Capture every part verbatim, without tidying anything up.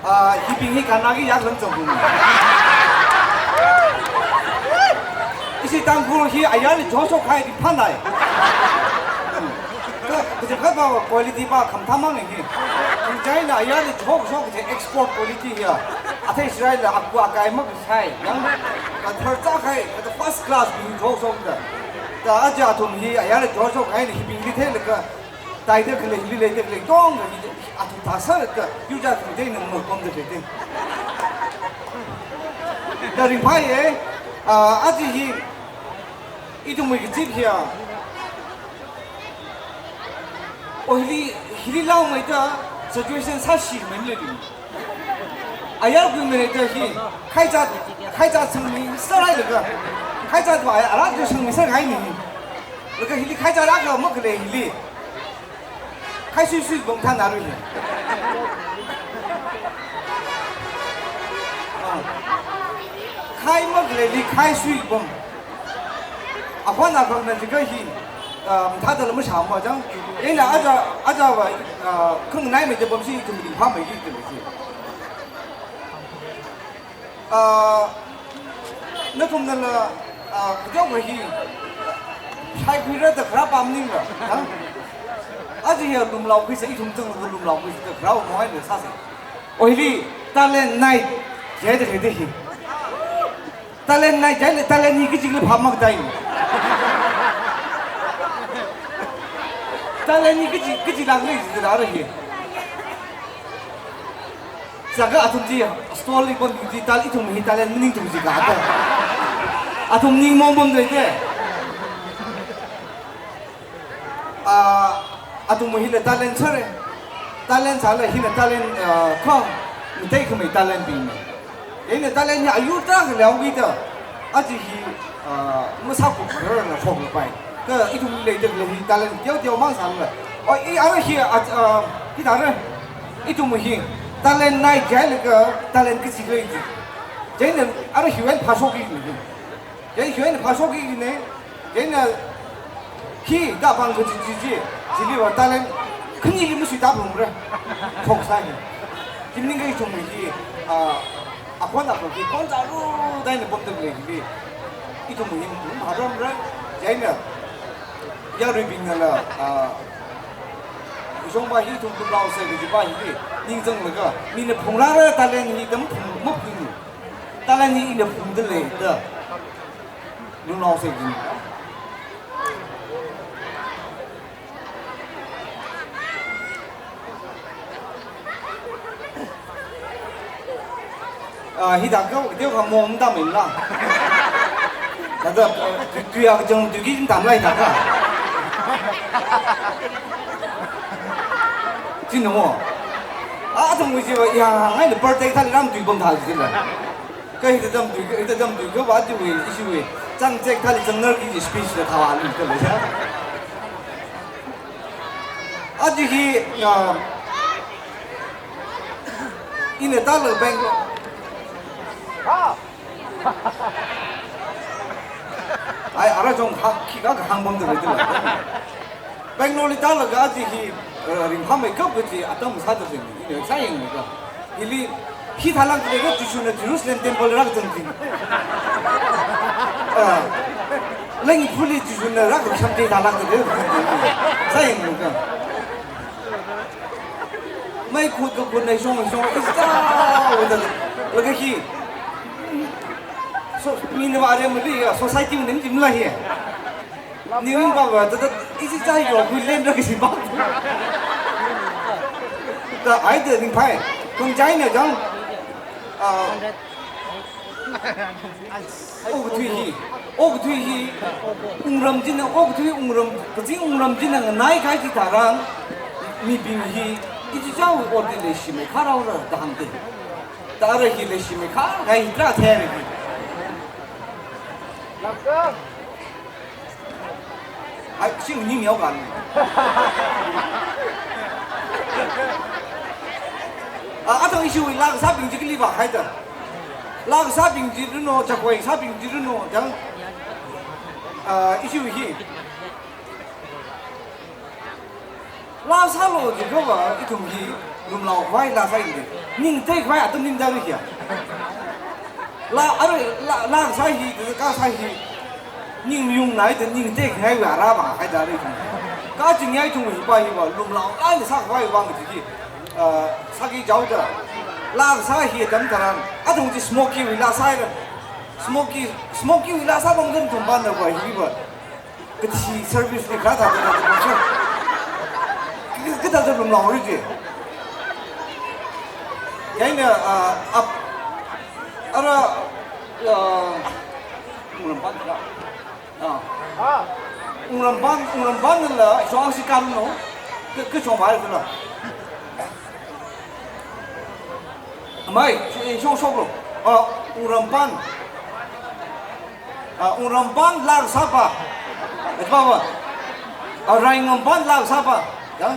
Ah, hibing hi kanaki yak lang chang kum. Ishi Tangkhul hi ayarli joshok hai di phanai. Ka, kaje khat ba quality ba kham thamang hi. China ayarli joshok je export quality ya. Athei Israel la aku akai mak sai. Yang ka thar cha khai, ka first class bing joshok da. Da aja athum hi ayarli joshok hai ni hibing li the le ka. Taida khalei, hili leida khalei, tongda hi, athum thāsālaga, yuja thum teina mapamda khalei te. Da ringphāya, ah, aja hi, ithumwui kazip hiya. O hili, hili laomeida, situation sāshi mei le ring. Ayar kuimeida hi, khaicha, khaicha sangmi sārai laga. Khaicha ba, ara tu sangmi sārai ni. Laga hili khaicha rāka makhalei hili. Khaisui sui bom thanarui hi. Ah. Khai makhalei li khaisui bom. Akhon akhon na jiga hi, ah, thāda lam shāma jang. Ina aja, aja ba, ah, khangnai mei de bom si ithum ringphāmei ki de si. Ah, nathumnala, ah, kateokha hi, shaikhuira da kharā pamningla, ha? Aja hi lumlaokhuisa, ithum chang lumlaokhuisa da kharā mohaina sāsa. O hili, talent night, jai da khalei hi. Talent night, jai le talent hi kachili phap maktai. Talent hi kachi, kachi lang le, jida ara hi. Saka athum chi stall li pon chi tal ithum hi talent maningthum chi ka ta. Athum ning mong pon de te. Ah, athum hila talent sāre. Talent sāla hila talent, ah, kha. Mitei khamei talent bing. Ina talent hi ayur ta khalei awui ta. Aja hi, ah, masākhuirarla shokla pai. Ka ithum leida khalei hi talent teo teo mang sāla. O, i ara hi, ah, ah, hi tara. Ithum hi talent night jai laga talent kachi khalei chi. Jaina ara hi wen phāshok hi. Jai hi wen phāshok hi ne. Jaina hi da pang kachi chi chi. Chili wa talent khani li masui ta phung re. Thok sa hi. Chimning kai chung hi, ah, Akhon akhon hi khon zaru daina pom tam le hi. Ithum hi ithum haram ra. Jaina. Yaruibingnala, ah, shongba hi ithum lumlaosei kajipa hi. Ningchānglaga. Mina phungrāra talent hi tam phung, maphung. Talent hi ina phungda lei da. Lumlaosei kaji. Ah, hi da kau, dia kau mom da min la. Tada, tu, tu ya jong tu ki tam lai da ka. Jin mo. Ah, tong wi ji wa ya, ngai le birthday thali ram tu bom da ji la. Ka hithā dam tui, hithā dam tui, kha va tui, ishi wui. Chang check thali chang nar ki speech la thawa lu ka le sa. Aja hi, ah, ina ta le Bangalore. Ai, ara jong ha, khi ka ka hang bom de le. Bangalore li tālaga aja hi, eh, ringphāmeikap kaji atam sāda zing, ina sāyanglaga. Hili, hi thālāk leira Jishuna Jerusalem temple rākazang zing. Eh, Lengphuli Jishuna rākasham te thālāk leira. Sāyanglaga. Meikhut kakhut na shong shong, ista, wada. Laga hi. So, mi na vare mali, society na jimla hi. Niwin ba ba, ta, ta, ishi chai yo, kui len ra kashi ba. Ta, ai de ning phai. Kung chai na jang. Ah. Okathui hi. Okathui hi. Wungram china, okathui wungram, kazing wungram china nganai kai chi tharan. Mibing hi. Ishi chai yo, ot leishimeikharao ra, da hāngde. Ta ara hi leishimeikhar, kai hi tra the re hi. Ai, sing ni miao kan. Ah, atong ishi wui laa kasābing chi kali vāhaida. Laa kasābing chi runo, chakoi kasābing chi runo, jang. Ah, ishi wui hi. Laa sālo jiakha va, ithum hi, lumlao vai laa sāyangde. Ning tekhavai atam ning dali hiya. Laa, arui, laa, laa kasā hi, kasā hi. Ning yung nai ta ning tekhavai ara bang hai dali. Kaching yai tung hipa hipa, lumlao, ai sākhavai bang chi. Ah, sāki jaoda. Laa kasā hi atam tharan, atung chi Smoky wui laa sāhaira. Smoky, Smoky wui laa sābang kan tum ban da va hipa. Kathi service li kha thāda thāda thāda. Kathāda lumlao ri je. Yaina, ah, ap, ara, ah, wungrampan la. Ah. Wungrampan, wungrampan la, shong si kan no. Ka, ka shong bai la. Mai, shong shong lo. Ah, wungrampan. Ah, wungrampan laa kasāpa. Ati pa pa. Ah, raingampan laa kasāpa. Ya.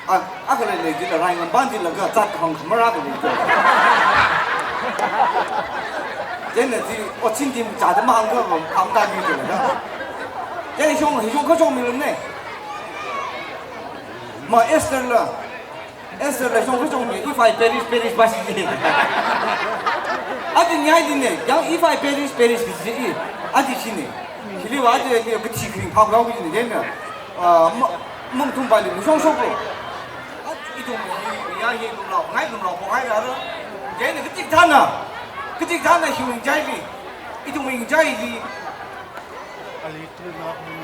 Ah, akha lei lei jila raingampan jila ka zat khang khamara ka lei jila. Jena ji, o chin jim cha da mahang ka, kham ta ji jila. Jena shong, shong ka shong mi lum ne. Ma Esther la. Esther la shong kachong mi, if I perish, perish ba shi ji. Ati nyai di ne, yang if I perish, perish ji i. Ati shi ne. Shili wa ati ni kathi kring phak lao ji ne, jena. Ah, ma, mung tum ba li, shong shong ko. Ati itung mi, ya hi lumlao, ngai lumlao, ko ngai ra ra. Jena katik thana. Katik thana hi wing jai li. Itung wing jai li.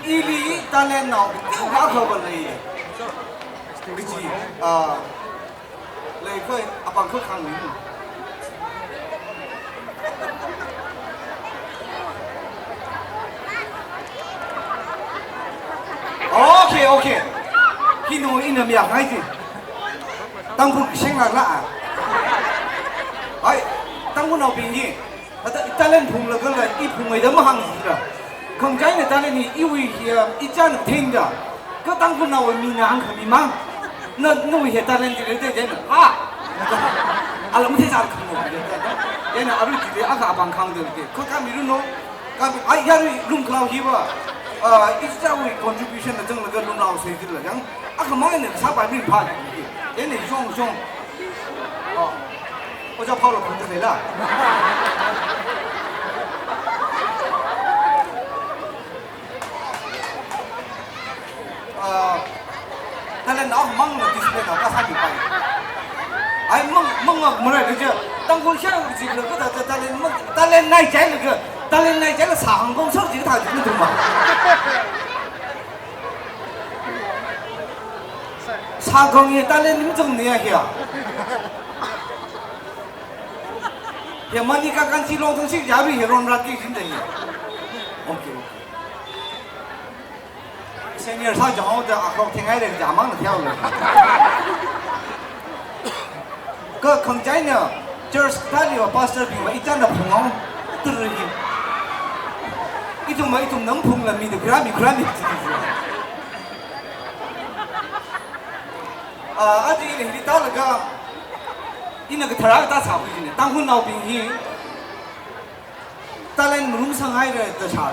Ili talent nao, tiu ka kha ba lei. Kaji, ah, lei khoi, apam khoi khang ni. Okay, okay. Hi no ina mi ak ngai ji. Tangkhul sheng la la. Ai, Tangkhul nao bing ni. Ata i talent phunglaga la, i phungmeida mahāng sira. Khangachāna talent hi iwui hiya, i chān thengda. Ka Tangkhulnaowui mina hāngkhami mang. Na, nawui hiya talent hi leida jina. Ha! Ala mathei sākhami. Jina arui jide akha apam khangda ke. Kha kami runo. Kami, ai yarui lumkhalao hiva. Ah, i chāwui contribution na changlaga lumlao sai jila yang. Akhamang eina sāpai ringphā. Eina shong shong. Oh. Ojā Paul la phungda leila. Ah, talent nao mang na display nao kasā mipai. Ai mang, mang ngak marai kaja. Tangkhul shang jila kathā talent mang, talent nai jai laga. Talent nai jai la sāhāng kong sar jila thā jila thumma. Sākhong hi talent ning chang ni ya hiya. Hiya mani ka kan chi long thang si ya ri hi ron rat ki jin de ya. Okay, okay. Senior sā jang da a kok theng ai de ja mang na thiao le. Ka khangachāna church thāli wa pastor bing wa i chānna phungao turi. Ithum ma ithum nang phungla mi de kura mi kura mi. Ah, ati ina hili tālaga ina kathara ta sāpui jina. Tangkhulnaobing hi talent marum sāngai re ta sā.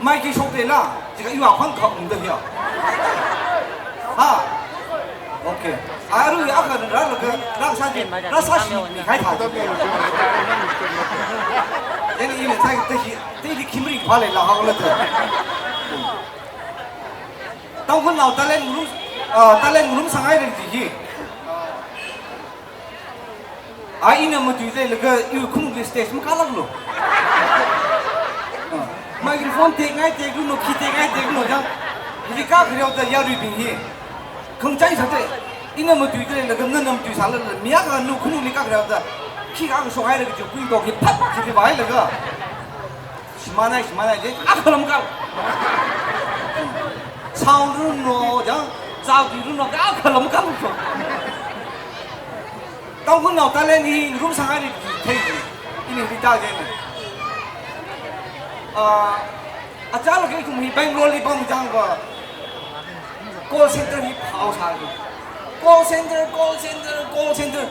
Mai ki shok de la, jiakha iwa khon khak ung de hiya. Ha. Okay. Arui akha rālaga, rāsā ji, rāsā shi ni khai thā. Then ina thai ta hi, ta hi khimri pha leila hao la ta. Tangkhulnao talent marum, ah, talent marum sāngai re ji hi. Ai ina matuida laga iwui khanukli stage makālaklu. Ah, microphone tekngai teklu no, khi tekngai teklu no jang. Hili kakhareo da yaruibing hi. Khangachā sāda. Ina matuida laga nana matui sālala. Mi akha nu khanukli kakhareo da. Khi kakashok haira kaji pui to khi phat khi vāhailaga. Shimānai, shimānai, je, akha lamkal. Sound room no, jang, zāki room no, akha lamkal. Tangkhulnao talent hi marum sāngai ni thei. Ina hi ta je. Ah, achālakha ithum hi Bangalore li pam jang va. Call center hi phao sā. Call center, call center, call center.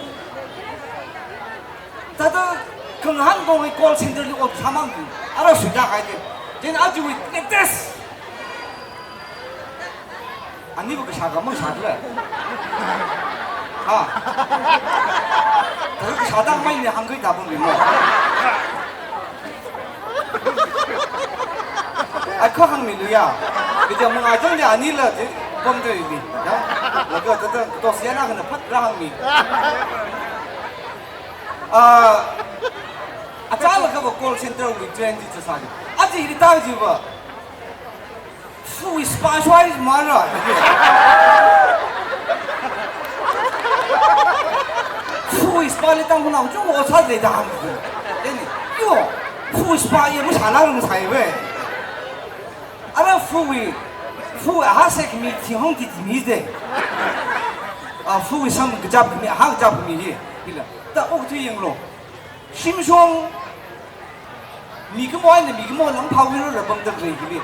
Thāda khangahān kong hi call center li ot sāmang tu. Ara suida kai de. Then aja wui latest. Ani bu kasā ka mang sā tu la. Ha? Tara kashā tangmei ni hāngkhui ta pung ri mo. Ai kha hāngmilu ya. Kaja mung ajang ja anila ji pom de li. Ya. Laga tata to siya na kana phat ra hāngmi. Ah, acha laga ba call center wui train ji cha sa ji. Aji ri ta ji ba. Fu is pa shwai mara. Fu is pa le tang kuna chu o sa le da. Then yo, fu is pa ye mu sa la mu sai we. Ara fu wi, fu ha se mi ti hong ti mi de. A fu wi sam gajap mi ha gajap mi hi. Ila. Ta ok tu yeng lo. Shimshong mikumo eina mikumo lam phawui rora pamda khalei hili.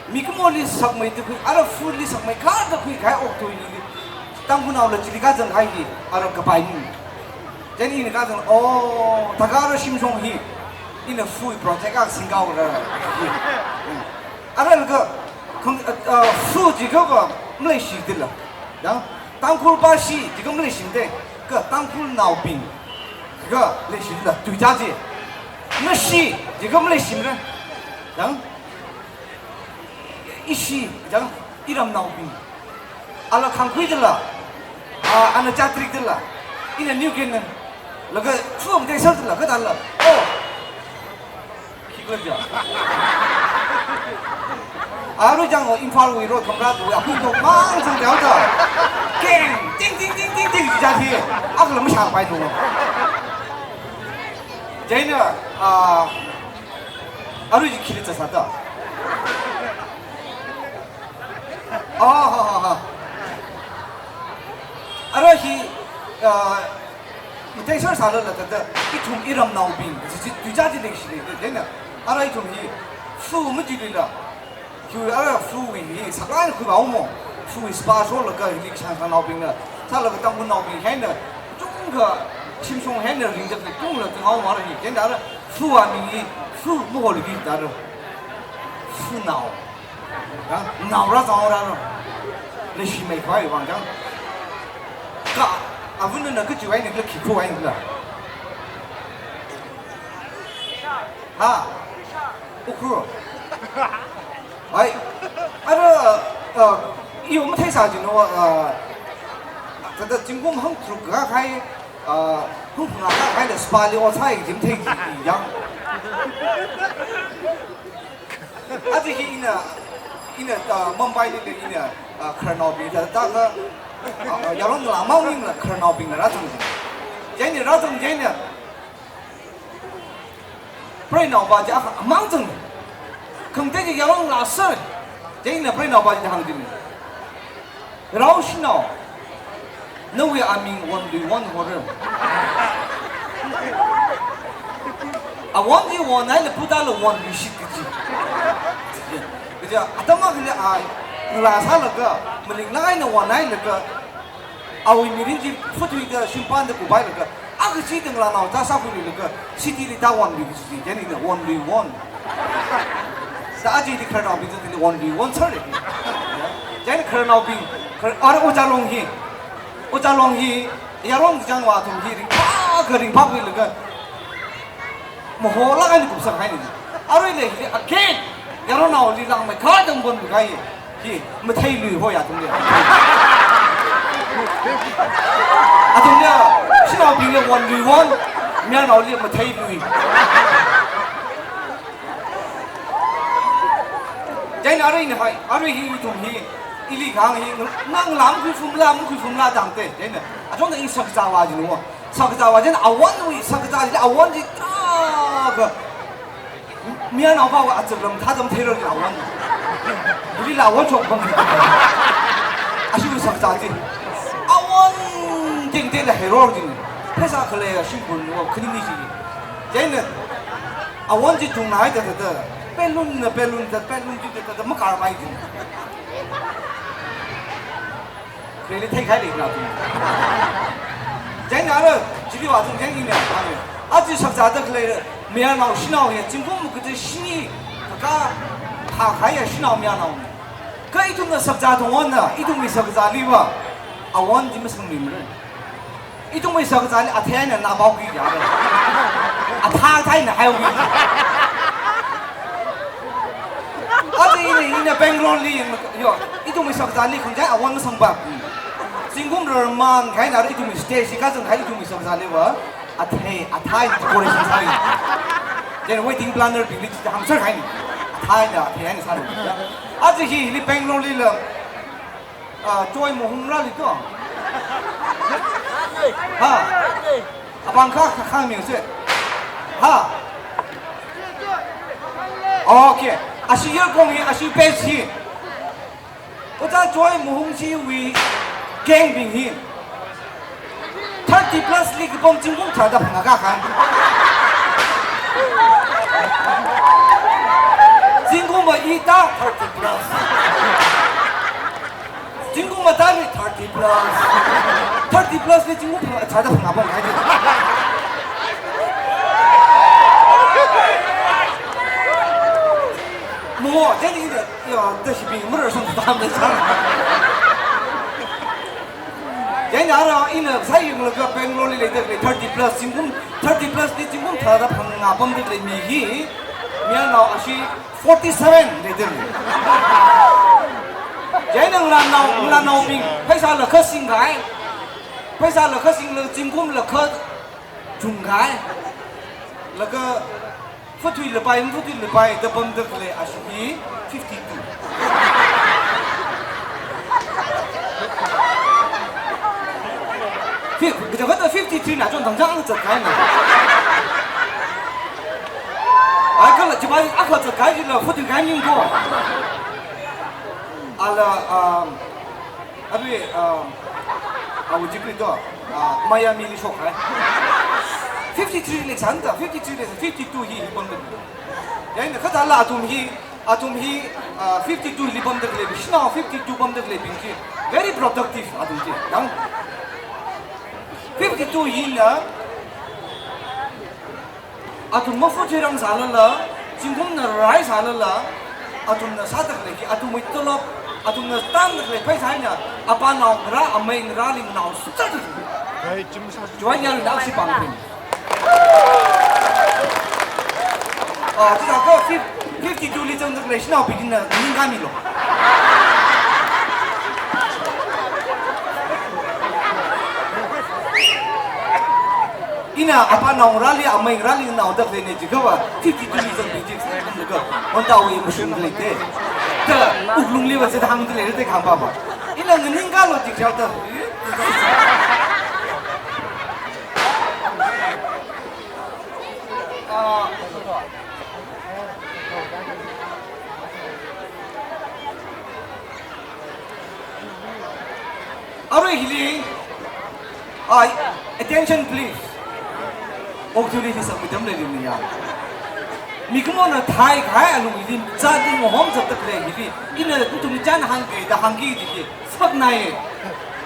Mikumoli sakmei da khui, ara fuli sakmei kha da khui khai okthuili. Tangkhulnaola chili kazang khai hi, ara kapai ni. Then ina kazang, oh, thakha ara shimshong hi. Ina fui project a singkao ra. Ara laga, khang, ah, ah, fu jiakha va, maleishi dila. Yang, Tangkhul pa shi, jiakha maleishi de, kha Tangkhulnaobing. Kha, leishi dila, tuicha ji. Nashi, jiakha maleishi ra. Yang, ishi, yang, iramnaobing. Ala khangkhui dila. Ah, ana chatrik dila. Ina New Guinea. Laga, fu ang de sar dila, kha dala. Oh. Khikla ja. Aru jang o Imphal wui road khamra tu, apu to mang jang jao ta. Keng, ting, ting, ting, ting, ting, ja thi. Akla mashang pai tu. Jaina, ah, aru ji khili cha sa ta. Ah, ha, ha, ha. Ara hi, ah, Mathei sar sālala thāda, ithum iramnaobing, chi, chi, tuicha chi leishilei, de, dena, ara ithum hi, fu majiluila, fu ara fu hi, saklāk eina khuivā mo, fu hi spā sholaga, hili kashang kashangnaobingna, sālaga Tangkhulnaobing hina, chungkha, shimshong hina, ringda, chungla, chunghaowa hi, dena, ara fu aming hi, fu maholui da, ara, funao. Kha, nao rāzangra no. Leishimei khavai vang kha. Kha, avunna kachiwui eina khala khikhuwui eina khala. Ha? Ukhrul. Ai. Ara, ah, iwui mathei sā jino, ah, thāda zingkum hangtharuk kahai, ah, hangphangā kahaila spāli ot sāi jim thei ji yang. Aja hi ina, ina, ah, Mumbaili ina, ah, khararnaobing thāda, thāda, ah, yaron ngalā mang ningla khararnaobingla rāzang ji. Jaina rāzang jaina. Preinaova ja amang zang. Khangatei ji yaron ngalā sā. Jaina preinaova ja hāng jina. Rao shanao, nawui aming Wonlui Won hora. Awon ji won haila putala Wonlui shit kaji. Kaja, atam akhali a, ngalā sālaga, malinglāk eina won hailaga, awui mirin chi futhuida shimpanda kuphailaga, akha chi da ngalānao ta sākhuilaga, city li ta Wonlui kaji, jaina Wonlui Won. Sā aja di khararnaobing chili Wonlui Won sāra. Jaina khararnaobing, khar-, ara Ojā Long hi. Ojā Long hi, yaron kachāngva athum hi ringphākha ringphākhuilaga, maholāk eina kupsang haina. Aruila hi again, yaronnaoli langmeikha dang bon kahai. Hi, Matheilui hoya athumli. Athumli, shanaobingli Wonlui Won, mayarnaoli Matheilui. Jaina arui ni hai, arui hi ithum hi, ili kahāng hi, ngalā makhuifumla, makhuifumla dang te, jaina, achon da i sakazāva jino. Sakazāva jaina, awonwui sakazā jila, awon ji ta ka, mayarnao pava achaklam thāda matheira ji awon. Hili la awon chok bang. Ashi sakazā ji. Awon tengtela heror ji. Pheisā khalei shimkhur no khani ni ji. Jaina awon ji thungna haida da da. Balloon na balloon da balloon ji da da makar pai ji. Khalei theikhailei na tu. Jaina ara, chili vāzang jaina ina, ara. Aja sakazāda khalei, mayarnao shanao ya, zingkum kaji shini, kaka, thākhai ya shanao mayarnao. Kha ithumna sakazā thongwon na, ithumwui sakazāliva, awon ji masangmimara. Ithumwui shakazāli athei eina nāpaokhui ya. Athā athei eina haiokhui. Aja ina, ina Bangalore li, yo, ithumwui shakazāli khangachei awon masangpa. Zingkum rarmang kahai eina ithumwui stage chi kazang kahai ithumwui shakazāliva athei, athā eina decoration sāi. Then wedding planner bingli chi hāngser kahai eina. Athā eina, athei eina sāi. Aja hi, hili Bangalore lila, ah, Joy Mohung rāli to. Ha. Apāng kha, kha, kha ming se. Ha. Okay. Ashi yar kong hi, ashi page hi. Ojā Joy Mohung chiwui gang bing hi thirty plus li kapam zingkum tharāda phangā kakā. Zingkum ma ita thirty plus. Zingkum ma tari thirty plus. Thirty plus li zingkum phangā, tharāda phangā pam kahai. Mo, then you, you know, the shipping, mura song tam the song. Then ara ina sāyanglaga Bangalore li leida khalei thirty plus zingkum, thirty plus li zingkum tharāda phangā pamda khalei mi hi, mi anao ashi forty-seven leida khalei. Then ngalānao, ngalānaobing, pheisā lakha singkahai, pheisā lakha singlaga zingkum lakha chungkahai. Laga fatui lapai, fatui lapai da pamda khalei ashi hi fifty-two. Fif-, kaja kata fifty-three na chon thangchang zatkahai na. Ai kala chibai akha zatkahai chila fatui kahai ning ko. Ala, um, Abi, um, awo jikri to, ah, Miami li shokhai. Fifty-three li chānda, fifty-three li, fifty-two hi, hi pamda. Yaina kathāla athum hi, athum hi, ah, fifty-two li pamda khalei, shanao fifty-two pamda khaleibing chi very productive athum chi. Yang fifty-two hina, athum mafu chirang sālala, zingkumna rai sālala, athumna sāda khalei hi, athumwui tolop, athumna tangda khalei pheisā eina, apānao ngarā, amei ngarāli nganao sāda khalei. Rai chim sā. Joy Nyarina ashi pāng pin. Ah, chithākha fif-, fifty-two li zangda khalei shanaobingna ningkāmilu. Ina apānao ngarāli, amei ngarāli nganao da khalei ne jikhava, fifty-two li zangda khalei chi, sākhamlaga, Honda wui mashun khalei te. Da, wuklungli va zithang da khalei te khangpa pa. Ina nganingkālu jikha da. Ah. Arui hili, ai, attention please. Okathuili hi sākhuidam leilei ya. Mikumona theikahai alung hili, zāda mahom zatda khalei hili, ina ithum chān hāngki da hāngki jiki, saknai.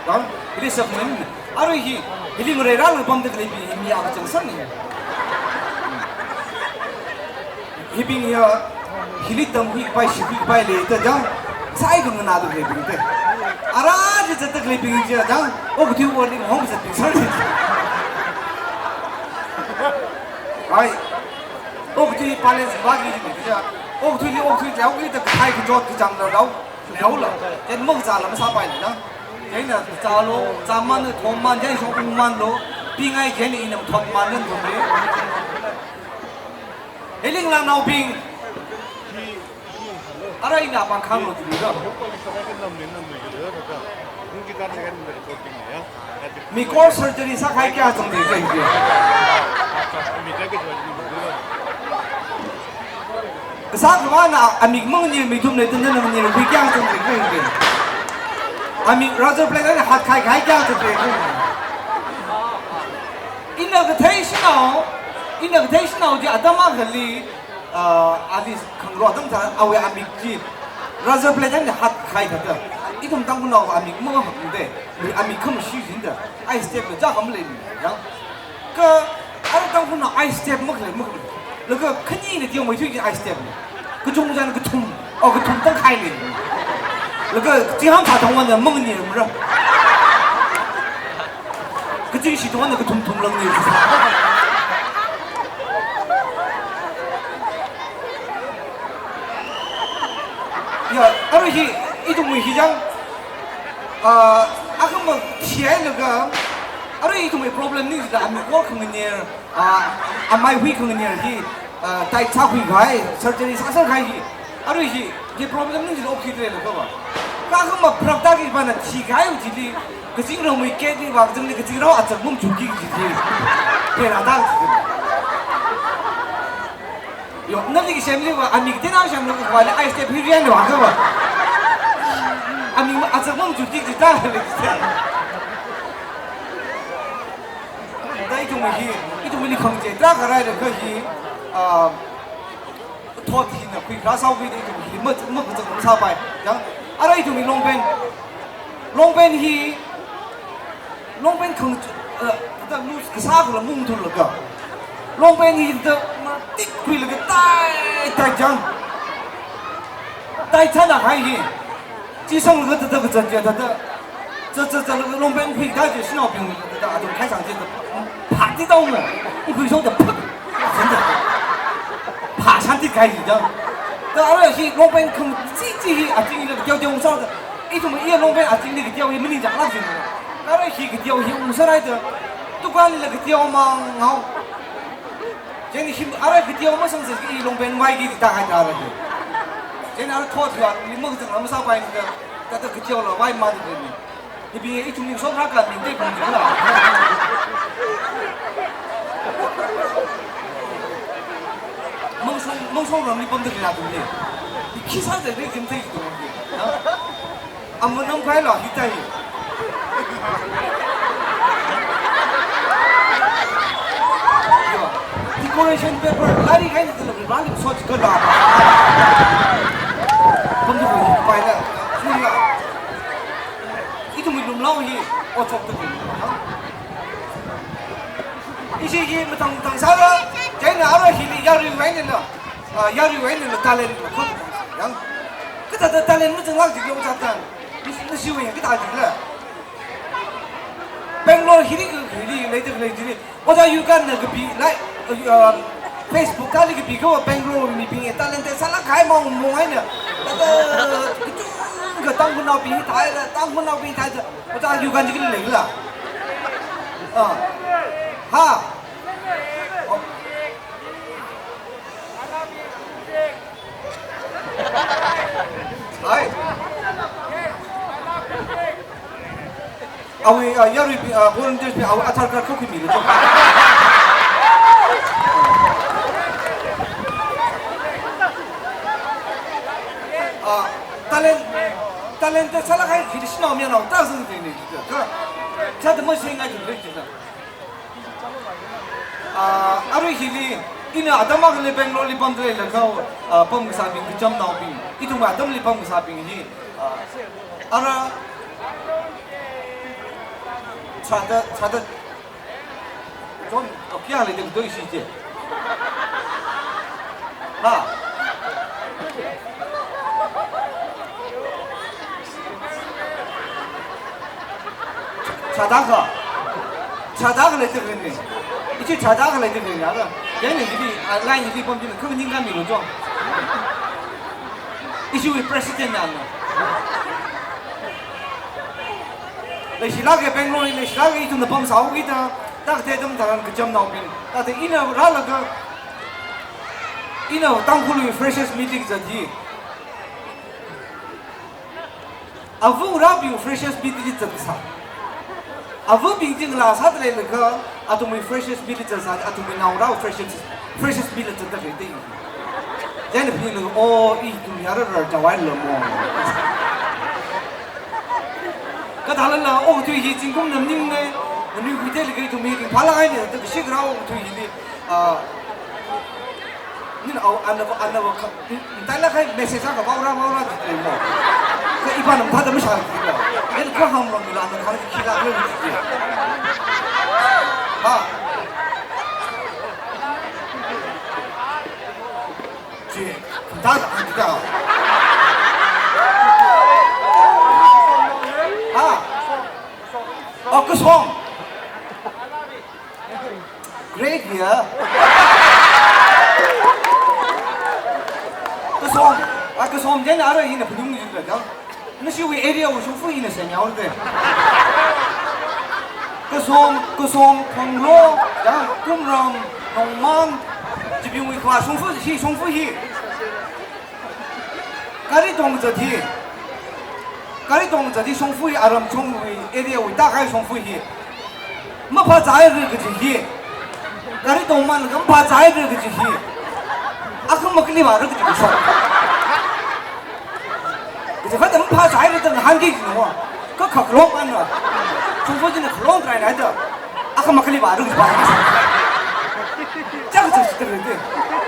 Dang, hili saknai. Arui hi, hili ngareirala pamda khaleibing hi mi akha chang sāni. Hibing hiya, hili tamkhui kapai, shikhui kapai leida dang, sāikha nganāda khaleibing te. Ara chi zatda khaleibing chi dang, okathui worli mahom zatbing sāni. Ai, okathui palace vāki chi mi ja, okathuili okathui leokida kathei kachot kachāngla rao. Leola, then mong zala masāpailala. Then na zalo, zaman na thomman, then shong ungmanlo, pingai then ina thotman nan thomle. Hili ngalānaobing. Ara ina pāng khanglo tuli ra. Mi core surgery sākahai kayā zangde khalei. Kasā kavāna amik manganirmi ithumna, ithumna manganirkhui kayā zangde khalei. Amik razor blade eina hatkahai kayā zangde khalei. Ina kathei shanao, ina kathei shanao chi atam akhali, ah, ali khangarok atam tharan awui amik chi razor blade eina hatkahai thāda. Ithum Tangkhulnao amik mangahakde, amik khamashi jinda, eye step la chākha maleimana. Ka, ara Tangkhulnao eye step makhalei, makhalei. Laga khanina teomeithuiwui eye step. Kachungkha china kathum, oh, kathum tangkhai lei. Laga chingham phāthang wanda manganirmara. Ka Zingshi tongna kathum thum langni. Ya, arui hi, ithumwui hi jang, ah, akhama thihailaga, arui ithumwui problem ningchida ami kor khanganer, ah, amai hui khanganer hi, ah, tai chakhui kahai, surgery sāsā kahai hi. Arui hi, hi problem ningchida okthuitrei laga va. Kha akhama pharakta ki ipana thikahaiwui chili, kazingramwui ketli vākazangli kazingrao achak mum chukki kaji hi. Pera ta kaji hi. Yo, nali ki semli va, ami kateonao semlaga vāli ai step hi rian va kha va. Ami ma achak mum chukki kaji ta le. Da ithumwui hi, ithumwuili khangachei tarākha rālaga hi, ah, thot hina khuikharā sāhaokida ithumwui hi ma, makazang sāpai. Yang, arui ithumwui long pant. Long pant hi, long pant khang, eh, da lu kasā kala mung thulaga. Long pant hi da matik khuilaga tai, tai jang. Tai chana hai hi. Chi sanglaga thāda kazat chi thāda. Zat, zat, zatlaga long pant khuida chi shanaobing thāda athum khaisang chi phāti tao mo. Khuishokda phak. Sangda. Phā shanti kai chi da. Da arui hi long pant khangachei chi hi achingli kateo teo ungsāda. Ithum iya long pant achingli kateo hi maningchānglāk chi. Da arui hi kateo hi ungsārai da. Dukanlila kateo mang ngao. Chieina hi arui kateo masangsa ki long pant vaiki da hai da arui hi. Chieina arui thot hi ali makazang masāpai da, da, da kateola vai ma da ni. Hibing ithum ningshok rāka ning te pung jila. Mangshong, mangshong ramli pamda lila tung ni. Hi khi sāda rei jim thei tung ni. Ha? Amanam khailo, hitai. Yo, decoration paper, lari kahaina dala, rali sot kala. Pamdu paina, nila. Ithumwui lumlao hi, otshok tu. Ishi hi matang matang sāra, chieina arui hili yaruiwui eina lo. Ah, yaruiwui eina lo talent lo khon. Yang, kathāda talent mazanglāk jiklo kathāda. Nasi, nasiwui yang kathā jikla. Bangalore hili ka, hili leida lei jili. Oja Yukan na kapi, like, uh, Facebook kali kapi ko Bangalore mibing talent sālāk kahai maung maung eina. Thāda, kachungkha Tangkhulnaobing thāda, Tangkhulnaobing thāda. Oja Yukan jili leila. Ah. Ha. Oh. Ai. Awui, ah, yaruibing, ah, volunteers bing awui Aadhaar card khuimi lo. Ah, talent, talent sālāk kahai hili shanao mayarnao ta zang ni. Ka, cha da ma sing ai jin le jin. Ah, arui hili, ina atam akhali Bangalore li pamda leilaga, ah, pamkasābing, kachamnaobing, ithum atamli pamkasābing hi, ah, ara, chada, chada, John, okay, ale de doi shi je. Ha. Chada kha. Chada kha leida khalei ni. Ichi chada kha leida khalei ni, ada. Yang ni hili, ah, line hili pam jina, kami ning kami lo jo. Ichiwui president na na. Leishilāka Bangalore, leishilāka ithumna pamsāhaokida, tak te dam taran kachamnaobing. Tak te ina rālaga, ina Tangkhulwui freshers meet li kazat hi. Ava ngarābing freshers meet li zatsā. Avabing chi ngalā sāda leilaga, athumwui freshers meet li zatsā, athumwui naongarā freshers, freshers meet li zatda lei te. Chieina phaninglaga, oh, ithum yara rar chawai lamo. Kathālala, okathui hi zingkum nam ning ne, nganui khuite laga ithum hi ringphālāk haine, da kashi kharā okathui hili, ah, nina au, ana, ana, kha, Taila khai message akha vaora, vaora jilei mo. Kha ipana mathāda mashāki lo. Ina kha hāngmamila, ana khangachee khila lo ji. Ha. Chi, mathāda hāngki da. Ha. Oh, kasong. Great, yeah. Kasom, a kasom chieina arui ina phaningungda khalei chang. Nashiwui area wui shongfa ina semhaoda. Kasom, Kasom, Phonglo, ya, Kumram, Nongmang, chibingwui kha shongfa hi, shongfa hi. Gari tongzat hi. Gari tongzat hi shongfa hi, aram shongwui area wui tākahai shongfa hi. Maphāzāra kaji hi. Gari tongman maphāzāra kaji hi. Akha makhalei vāra kaji kashok. Kaji kha maphāzāra da ngahānki kajina. Kha khalong anna. Shongfa china khalong tharan haida. Akha makhalei vāra kaji vā. Chak chak chak chak.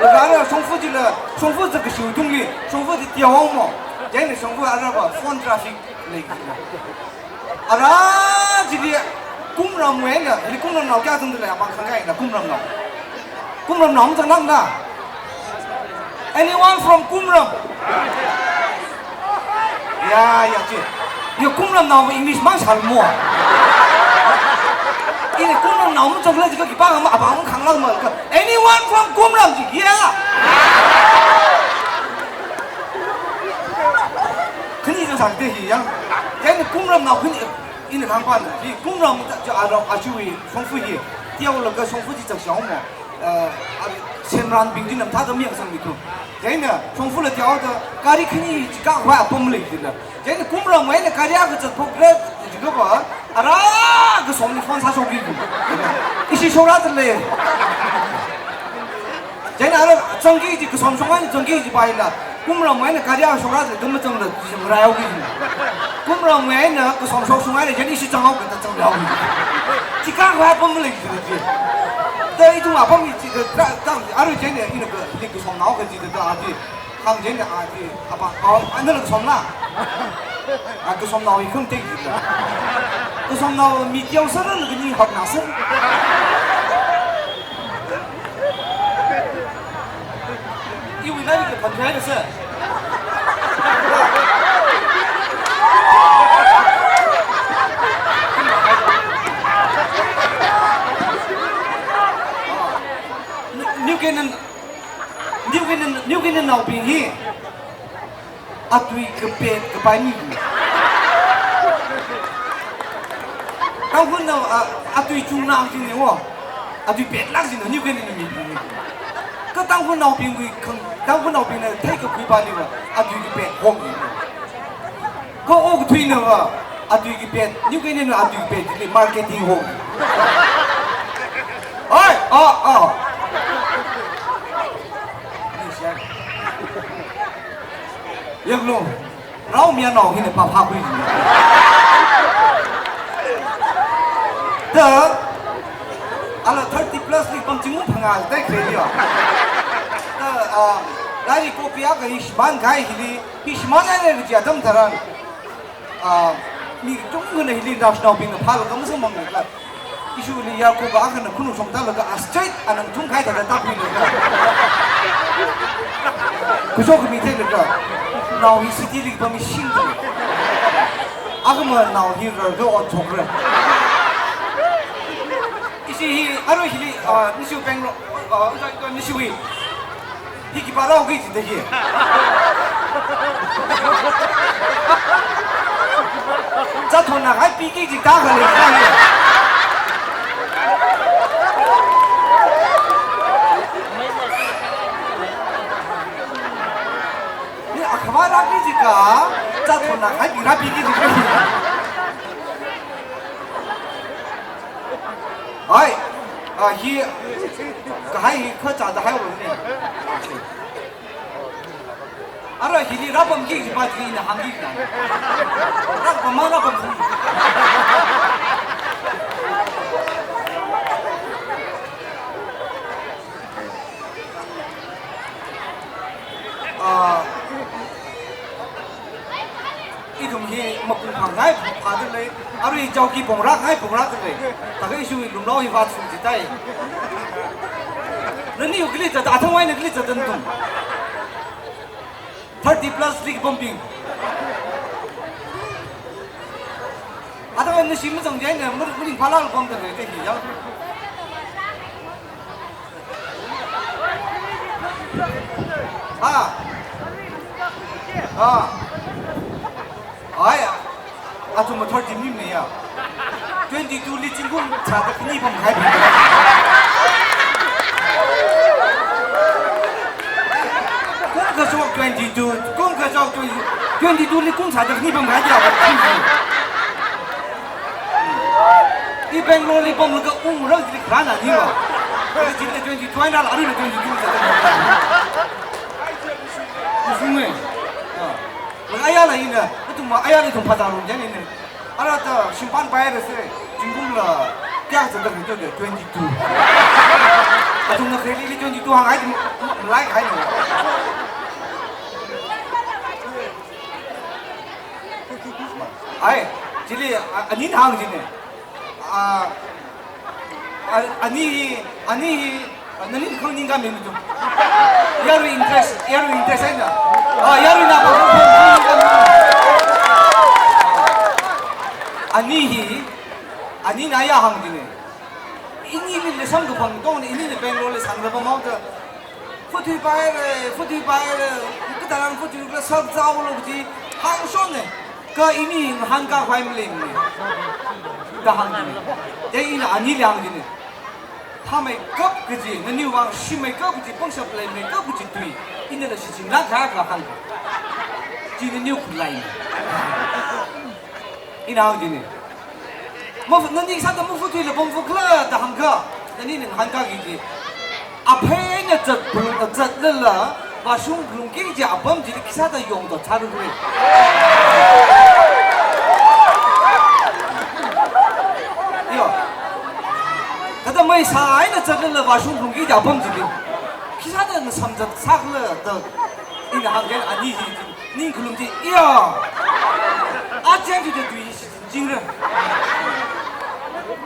Laga arui shongfa chila, shongfa zakkashiwui tungli, shongfa chi teohaomo. Chieina shongfa arui va phone traffic lei kajina. Ara chili Kumramwui eina, hili Kumramnao kayā zangda lei, apam khangkā eina Kumramnao. Kumramnao mazanglākla? Anyone from Kumram? Ya, ya, chi. Ya, Kumramnao English mang shalmo. Ina Kumramnao mazangla jiakha khipākha ma, apam khanglākma kha. Anyone from Kumram chi, ya. Khani zangsa te hi ya. Chieina Kumramnao khani ina khangpana. Hi Kumram ta, ja, ara, achiwui shongfa hi. Teolaga shongfa chi zakkashihaomo. Eh, a, semranbing china mathāda mayākasangmitu. Chieina shongfala teohaoda gari khani chi kākhavai apam lei jila. Chieina Kumramwui eina gari akha zat phokra jiakha va, ara Kasomli phone sāshokki. Ishi shokra da lei. Chieina ara zangki kaji, Kasom shong eina zangki kaji paila. Kumramwui eina gari akha shokra da, dum mazangla, chi ngaraihaoki. Kumramwui eina Kasom shok shong eina, chieina ishi zanghao kata zangrao. Chi kākhavai apam lei jila chi. Da ithum apam chi da, da, da, arui chieina ina ka, ni Kasomnao kaji da, da, adi. Khangachei na adi, apam, oh, anala Kasomla. A Kasomnao hi khangachei jila. Kasomnao mi teosāra laga ni haknāsa. Iwui nali kaphan khaina sir. New Canaan, New Canaan, New Canaan naobing hi atui kapet kapai mi. Tangkhulnao, a, atui chungnā jina wo. Atui petlāk jina, New Canaan mi. Kha Tangkhulnaobingwui khang, Tangkhulnaobingna theikakhui pali va, atui kapet hok jina. Kha okathuina va, atui kapet, New Canaan atui kapet chili marketing hok. Oi, oh, oh. Yanglu, rao miyanao hina pāphākhui. Da, ala thirty plus li pamchingum phangā tai kre liya. Da, ah, lairik copy akha hi shimānkahai hili, hi shimānhaira kaji atam tharan. Ah, mi kachungkhana hili naoshinaobingna phālaga masamphangla. Ishili yarkho akha akhana khunu shongtālaga a straight anang thungkahai thāda tākhuilaga. Khuishok khami theilaga. Nao hi city li pammi shing. Akhama nao hi rarga otshokra. Ishi hi, arui hili, ah, nishiwui Bangalore, ah, nishiwui. Hi khipā rāhaoki jida hi. Zathona hai piki jida khalei kha hi. Ni akhava rāki jikha, zathona hai pi rāpiki jikha hi. Hai, ah, hi, kahai hi kha zāda haihaora ni. Ara hili rāpamki jipa chi ina hāngki na. Rāpam ma rāpam. Ah, ithum hi mapung phangngai phāda lei, arui chowki pongrāngai pongrāda lei. Thākha ishiwui Lumlao hi vātsu jitai. Nani yu kali zat, athangwui eina kali zat nathum. Thirty plus li kapambing. Athang nashi mazang jaina, ma-, maningphālala pamda lei, te hi ya. Ah. Ah. Ai, athum thirty mi meiya. Twenty-two li zingkum sāda khani pamkhai. Kum kashok twenty-two, kum kashok twenty, twenty-two li kum sāda khani pamkhai dia. I Bangalore li pamlaga ungrang chili kharāna niwa. Chili twenty-two eina aruila twenty-two sāda. Usunge. Ah. Laga ayala ina, athum ayala ithum phāzārum jani ne. Ara ta shimpan paira se, zingkumla kayākha sāda khato de, twenty-two. Athumna khalili twenty-two hānghai, m-, m-, like hai no. Ai, chili, a, anina hāng jine. Ah, a, ani hi, ani hi, ah, nani khangning ka ming tu. Yarui interest, yarui interest eina. Ah, yaruina pa khangning ka ming. Ani hi, anina ya hāng jine. Ini mili samkaphang tongni, inili Bangalore li samkaphang mao ta. Futhui paire, futhui paire, kataran futhui kala sāzālu kaji hāngshone, kha ini ngahānkā khavai maleimane da hāng jine. Te ina anili hāng jine. Thāmeikap kaji, naniwui vang shimeikap kaji, pangshap leimeikap kaji tui, inala shichinlāk kahāng. Chi naniwui khutlai ne. Ina hāng jine. Mafu-, nani sāda mafuthuila pamfukhala da hāngkha, nanina ngahānkāki kaji. Aphei eina zat phalung, zatlala, vāshung phalungki kaji apam chili khisāda yongda chāra khala. Yo. Thāda maisā eina zatlala vāshung phalungki kaji apam chili khisāda ngasam zatsākhala da ina hāngkahai ani hi. Ningkhalum chi, iya. Achang chi de tui shi jingra.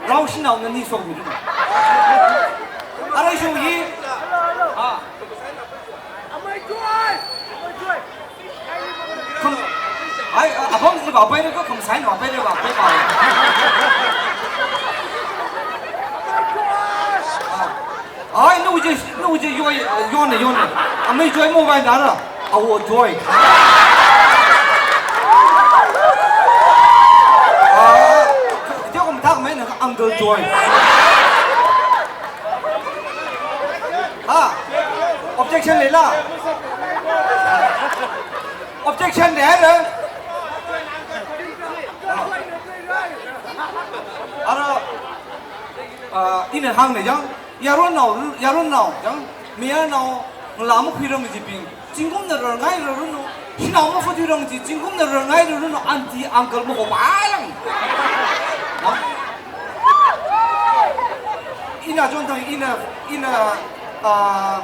Rao shinao nani sokmi dun. Arai shong hi. Ah. Kham, ai, a, apam ni ba pai re ko, kham sai ni ba pai re ba, pai ba. Ah. Ai, nawui chi, nawui chi yoi, yonne, yonne. Amei Joy mo vai dara. Awo Joy. Ah, dia ko mathāmeina Uncle Joy. Ha? Objection leila? Objection leira? Ara, ah, ina hāngna jang. Yaronnao, yaronnao, jang, mayarnao, ngalā makhuirang kajibing, zingkumna rarngairaranu, shanao mafuthuirang kaji, zingkumna rarngairaranu, aunty, uncle mahopairang. Na? Ina chonthang, ina, ina, ah,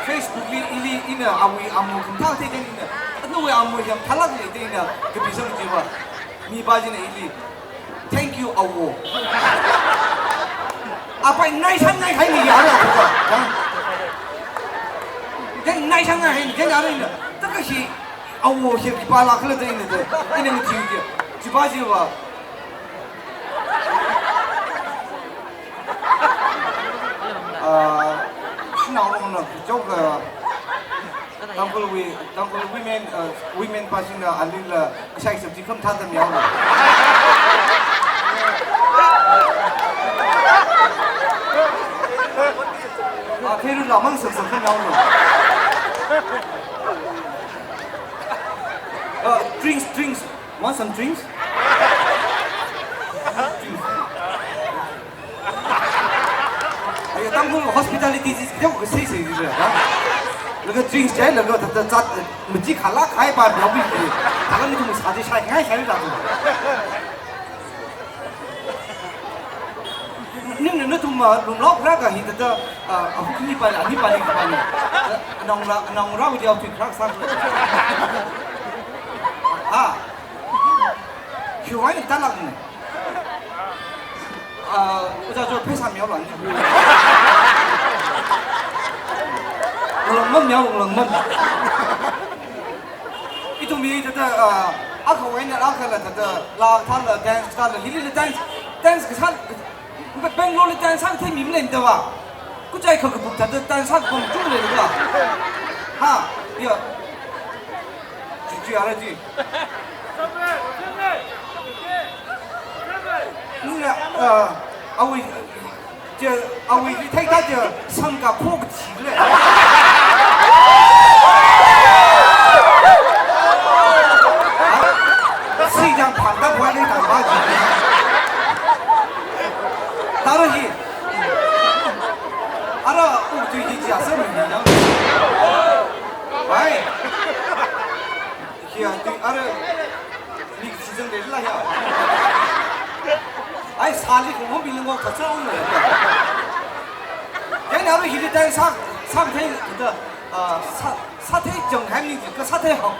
Facebook li, ili, ina, awui amu khamathā thei chang ina, nawui amu yam thalak lei da ina, kapisang jiva, mipā china ili. Thank you, awo. Apai nai san nai khai ni yara ko. Then nai san nai khai ni, then ara ina. Taka shi awo shi khipālāk khala da ina da. Ina ngathiu ki. Chipa chiva. Ah, shanao longna, chok, ah, Tangkhul wi-, Tangkhul women, uh, women pā china alila kashai sabji khamathā tam yaolu. Ah, khairula mang sab sab tam yaolu. Uh, drinks, drinks. Want some drinks? Drinks. Ai, Tangkhul hospitality chi khayok kasei sei ji ha. Laga drinks jai, laga thāda zat, maji khalak hai pa biabi ji. Thāda mi tu sādi shai ngai shai la tu. Ning na tu ma lunglau kra ka hi thāda, ah, ahu khani pa, ani pa ni pa ni. Anong ra, anong ra udi au tu kra sa. Ah. Hiwai ni talak ni. Ah, uza jo pheisā miao lan. Ngalangman miao, ngalangman. Ithum mi thāda, ah, akhawui eina akhala thāda, laa thāla, dance thāla, hilila dance, dance kasā, Bangalore li dance sāthei mi maleimada va. Kuchai kha kabuk thāda tan sākapam chungleila. Ha, ya. Chichi ara chi. Nina, ah, awui, chi, awui thei ta chi, samkaphok chile. Sijang phangda buai ni tangba chi. Tara hi. Ara, u tui hi chi asam ni na. Ai. Hi a tui ara. Ni season de la ya. Ai, sali ko mo bilang ko kacang na. Yang ni ara hili tan sa, sa thei da, ah, sa, sa thei jang hai ni ka sa thei ho.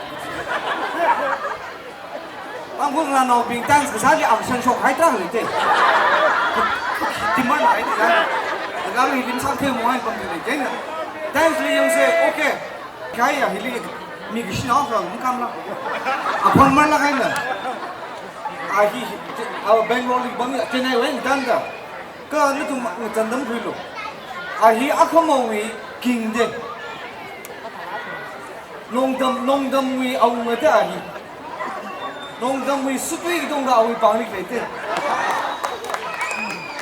Ang kung na no bing dance kasāli ang san shok hai tang le te. Timar na hai te. Ang kung hili sa thei mo hai pam te le te na. Dance le yang se, okay. Kaya hili mi kishi na ka mukam la. Apam mar la kai na. A hi, a Bangalore li bang Chennai wen dan da. Ka na tum ngachān dam khui lo. A hi akhama wui king de. Nongdam, nongdam wui awunga te a hi. Nongdam wui sutui kidong ka awui pangli kle te.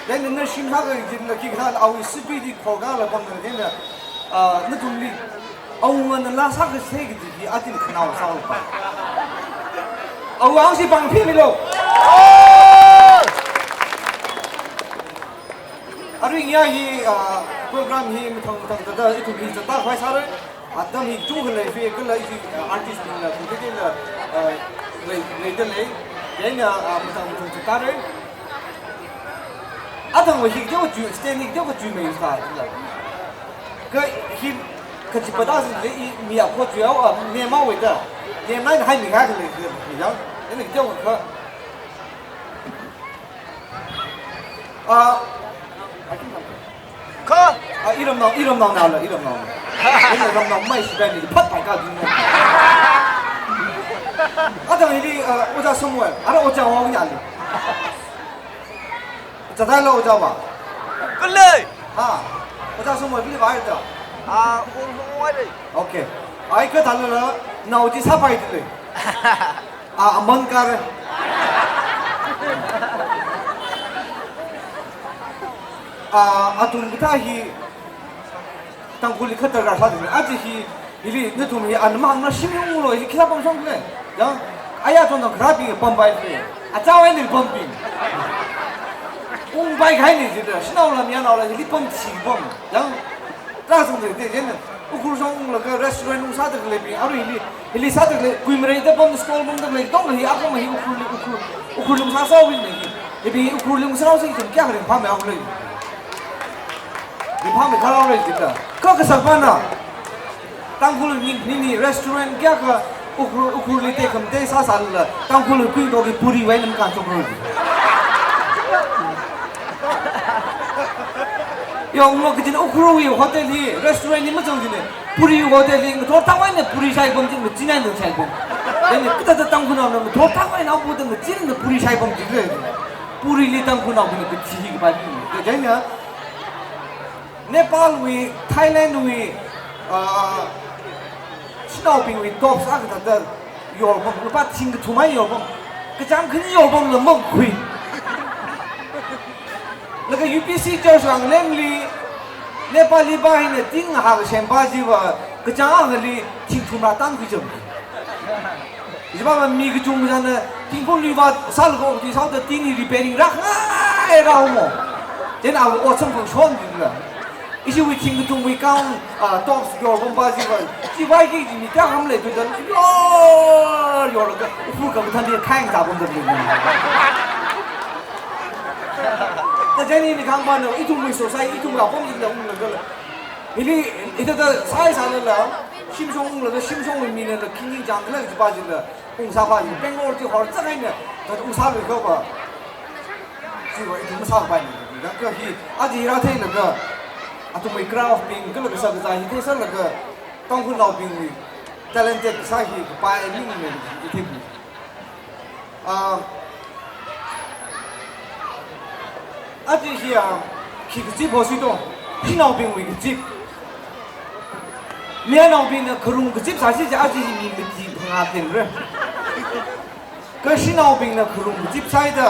Then na shim ha ka jin la ki khan awui sutui di kho ka la bang ka then na, ah, na tum li. Awunga na la sa ka se ki di ki atin khanao sa pa. Awang si pang phi mi lo. Arui nya hi, ah, program hi mathang mathang tada ithum hi chata khwai sāra. Atam hi chung khalei fi kala ishi, ah, artist bing la, kung kete la, ah, lei, lei da lei. Yang ya, ah, mathang mathang chata re. Atam wa hi kete wa ju, stand hi kete wa ju mei sa la. Ka hi, ka chi pada si le i mi a ko ju ya, ah, ne ma wei da. Ne ma hai mi ha khalei, khalei ya. Ene kete wa ka. Ah, I think I'm Kha? Ah, iramnao, iramnao na la, iramnao na. Ina ramnao mai shi bani, phat pai ka ding. Adang hili, ah, Oja Samuel, ara Oja wa nya li. Oja dai la Oja wa. Kale. Ha. Oja Samuel, bili ba ita. Ah, ung, ung, ung, ung. Okay. Ai ka dala la, nao ji sa pai le. Ah, aman kare. Ah, athum kathā hi Tangkhul li khatar ra sa ding. Aja hi, hili nathum hi anmang na shim ung lo, hili khila pam shong le. Yang, aya ton tang khara bi pam bai le. Acha wai ni pam bi. Ung bai khai ni jida, shinao la mianao la, hili pam chi pam. Yang, Tara sung de, de, jen, Ukhrul sung unglaga restaurant ungsāda khalei bing, arui hili, hili sāda khalei, kuimarei da pam, stall pamda khalei, tong hi, akhama hi Ukhrul li, Ukhrul, Ukhrul lungsā sāwui na hi. Ibi Ukhrul lungsā sāwui sing kya kare, pam ya ulei. Di pam ya kala ulei kita. Ka kasā pana. Tangkhul ni, ni, ni restaurant kya ka, Ukhrul, Ukhrul li tekhamatei sāsālala, Tangkhul li pui toki puri wai nam kan chok ro. Yo, ngo kijin Ukhrul wui hotel hi, restaurant hi machang jine, puri hotel hi, ngathor thang wai ne puri shai pam jin, ngachin ai ne shai pam. Then kita ta Tangkhul na ngathor thang wai na pu ta ngachin ne puri shai pam jin le. Puri li Tangkhul na pu ne kachi hi kapai. Then ya, Nepal wui, Thailand wui, ah, shanaobing wui tops akha thāda yorpam, lupā thing kathum ai yorpam. Kachāng khani yorpam la mangkhui. Laga U P C church rang lemli, Nepali ba hina tin ngahā kasem ba jiva, kachāng akhali thing thum ra tan khui jam. Jiba ma mi kachungkha china, tingkong lui va sālaga oti sāda tin hi repairing rākhangai rāhaomo. Then a ot samphang shon dila. Ishi wui thing kathum wui kang, ah, tops yorpam ba jiva. Jiva ki ji mi kya ham le tu dan. Yor, yorlaga, Ukhrul ka than di khaing ta pam da le. Ta jani ni kang ba no, ithum wui society, ithum ra pam ila unglaga la. Hili, ita ta sai sālala, shimshong unglaga, shimshong wui mina la, khingking jang la, jiba jila. Ungsā ba, Bangalore chi hor chak eina, ta ungsā le kho ba. Chiva ithum sā ba ni, da ka hi, aja hi rātheilaga, athumwui craft bing, kala kasā kasā hi theisālaga, Tangkhulnaobingwui talented kasā hi kapai ning me, ithei. Ah, aja hi a, khi kachi bo si to. Shanaobingwui kazip. Mayarnaobingna kharum kazip sāsi chi aja hi mi mati phangā tengra. Kha shanaobingna kharum kazip sāida.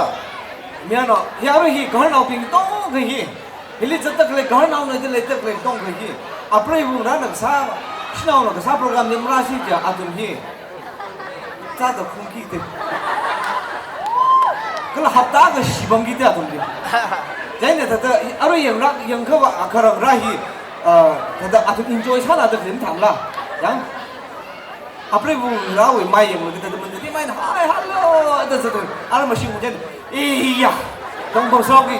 Mayarnao, hi arui hi gaharnaobing tongkha hi. Hili zatda khalei gaharnaona da leida khalei tongkha hi. Apreiva̱na kasā, shanaona kasā program li marāsi chi athum hi. Zāda khungki te. Kala hapta akha shibangki te athumli. Chieina thāda, arui yangra, yangkhavā, akha rangra hi, ah, thāda athum enjoy sāna da film thangla. Yang. Apreiva̱ rāwui mai yanglaga thāda mandali maina, "Hi, hello," da zāda. Arui mashing chieina. Iya. Dong bong sāki.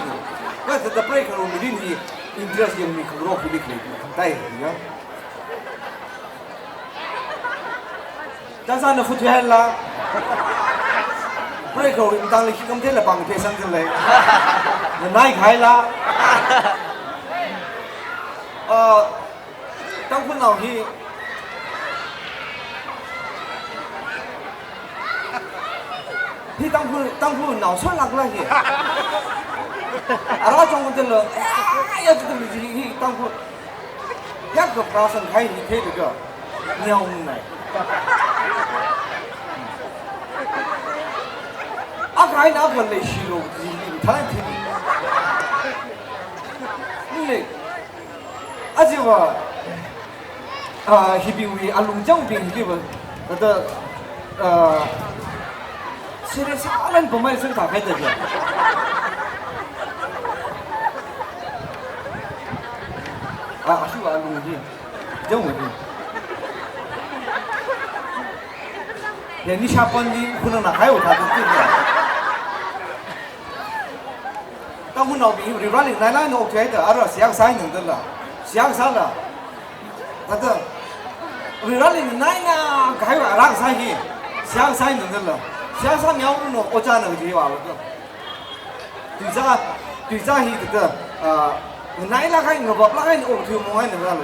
Kha thāda prei kharum mirin hi interest yangmi khangarok hi likli. Thāda, ya. Chānsāna phut haila. Prei kharum tangli khi kam thela pāng phei sangkhalei. Nganai khaila. Ah, Tangkhulnao hi. Hi Tangkhul, Tangkhulnao sālākla hi. Ara chong tela. Ya, ya, hi Tangkhul. Yak ka prasan khai hi theilaga, nyaungnai. Akha eina akha leishilo, ji, ji, tharan thili. Nile, ajiva, ah, hibingwui alungchangbing hiliva, thāda, ah, serious sālan pamai sāng thākhaida ya. Ah, ashiva alung hi. Jong hi. Ya, nisha pan ni khunang na khai o thāda tu ya. Tangkhulnaobing hi Varivarāli nganaila eina okthuida, ara seihā sāningdala. Seihā sāla. Thāda, Varivarāli nganaina kahai ara kasā hi. Seihā sāningdala. Seihā sāmihaolu no, ojāna kaji vālu. Tuizā, tuizā hi thāda, ah, nganailāk kahai, ngavaplāk kahai, okthui mong eina vālu.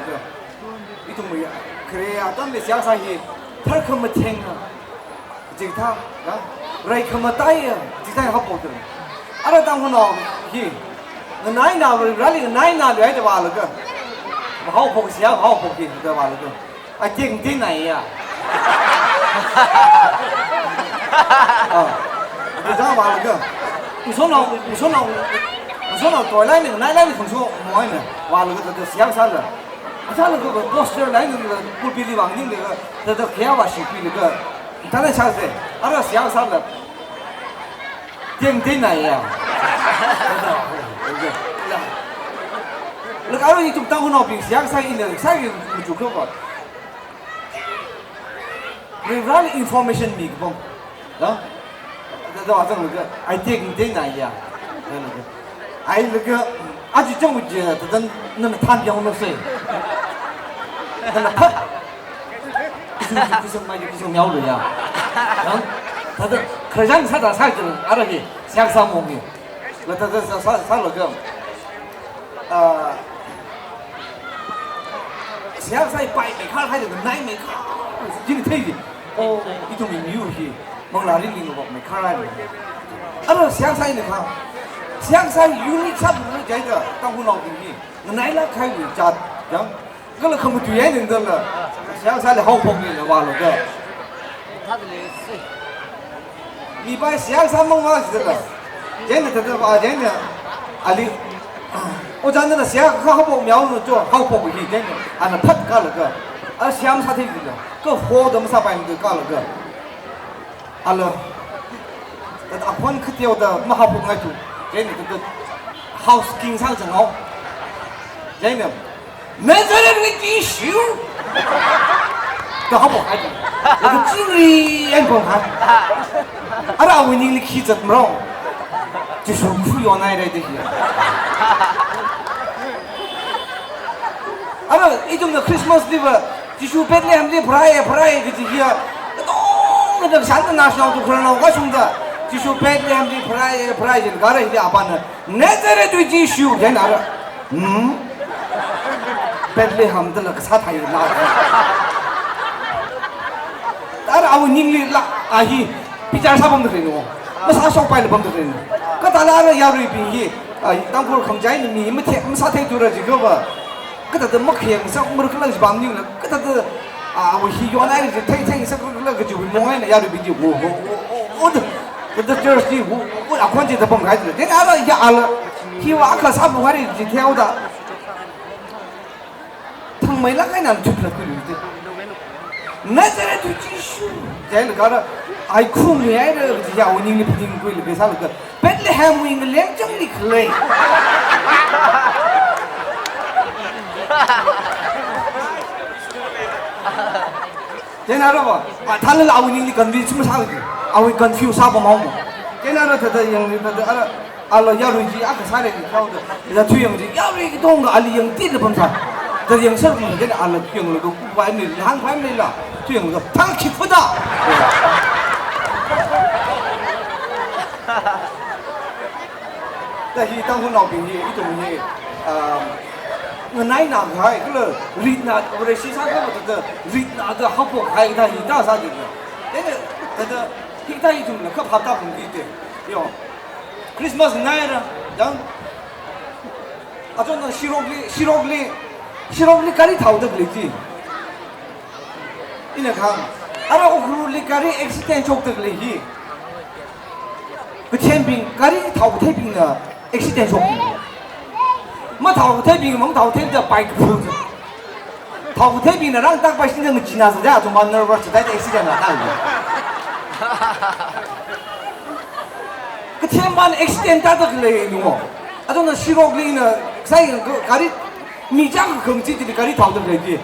Ithumwui, khare atamli seihā sā hi, tharkhamatheng, jingtha, ya? Raikhamataiya, jingtha haophok tara. Ara Tangkhulnao hi, nganaina, Varivarāli nganaina luihaida vālaga. Mahaophok seihā, mahaophok hi, da vālaga. Ai, ting, ting nai ya. Ah, da vālaga. Ngasotnao, ngasotnao, ngasotnao toilai ni, nganailai ni, khangso, moina, vālaga, da, da, seihā sāla. Sālaga poster lai ni, pulpit li vang ni, da, da, da, kaya vāshi pilaga. Thāda sāsa, ara seihā sāla. Ting, ting nai ya. Laga arui ithum Tangkhulnaobing seihā sā ina, sāki machuk kho ba. Varivarāli information mikapam. Da? Da, da, vāzanglaga, ai ting, ting nai ya. Ai laga, aja chang uji, thāda nana than yang na sai. Nana than. Kisu, kisu, kisu, mai, kisu, miao lu ya. Yang, thāda, kerjaan sāda sāki, ara hi, seihā sā mong hi. La thāda sā, sā, sālaga. Ah, seihā sāpai meikhar haida, nai meikhar. Jin thei ji. Oh, ithumwui miyur hi. Manglāli ning vok meikhar haida. Ara seihā sāi ni kha. Seihā sā unique sāpung ni jaida, Tangkhulnaobing hi. Nganailāk kahaiwui jat, yang. Kala khamatui eina ningdala, seihā sāli haophok nila vālaga. Mipai seihā sāmang vā jidala. Chieina thāda vā, chieina ali, ojāna seihā kha haophok miao no cho, haophok hi chieina. Ana phat kālaga. A seihā masāthei jila. Kha ho da masāpai ni kālaga. Ala, thāda aphon khateoda mahaophokngai tu. Chieina thāda house king sāzanghao. Chieina, "Nazareth wui Jishu!" Da haophok haida. Laga chingri eina phong hai. Ara awui ningli khi zatmarao. Jishu khuiyo nai rai da hi. Ara, ithumna Christmas liva, Jishu Bethlehem li pharāya, pharāya kaji hiya, katongana shānta national tu khararnao kashungda, Jishu Bethlehem li pharāya, pharāya jin kara hili apana, "Nazareth wui Jishu," jin ara. Hmm? Bethlehem dala kasā thai na. Ara awui ningli la, a hi, bichar sāpamda khalei no. Masāshokpaila pamda khalei no. Kathāla ara yaruibing hi, a, Tangkhul khangachei ni mi mathe, masāthei tura jiakha va. Kathāda makhayang sāmara khala jiva maningla, kathāda, ah, awui hi yonhai chi thei thei sākhala kajiwui mong eina yaruibing chi, wo, wo, wo, wo, wo, da, da, da church chi, wo, wo, akhon chi da pamkahai chi. Then ala, ya ala, hiva akha sāpamhaira chi theoda. Thangmeilāk eina thuiphalakkhuiluite. Nazareth Jishu, jilaga ara, ai khummihaira kaji ya awui ningli phaningkhuilaga sālaga, Bethlehemwui ngalem changli khalei. Chieina ara va, a, thālala awui ningli convince masāla chi, awui confuse sāpamhaowa. Chieina ara thāda yangli thāda ara, ala yarui chi akha sāra chi theoda, ya thuiyang chi, yarui katongkha ali yangtila pamsai. Thāda yangser pamsai, chieina ala thuiyanglaga, kupa eina, hāngpa eina la, thuiyanglaga, thang khiphuda. Thāda hi Tangkhulnaobing hi, ithum hi, um, nganaina kahai, kala ritna, Vareshi sākahai thāda, ritna da haophok kahai thāda hi thāda sāda. Then, thāda, hithā ithumla kaphap tāpamkite. Yo. Christmas ngaira, yang. Achon na shirokli, shirokli, shirokli gari thaoda khalei chi. Ina kahāng, ara Ukhrulli gari accident shokda khalei hi. Kathembing, gari thaokatheibingna accident shok. Mathaokatheibing, mathaokatheida pai kaphul. Thaokatheibingna rāngtak pai shinda ngachina sāda, athumva nervous sāda accident la thaoda. Kathemban accident tāda khalei nu. Achon na shirokli na, sai ga-, gari, mi chang khakhang chi chili gari thaoda khalei chi.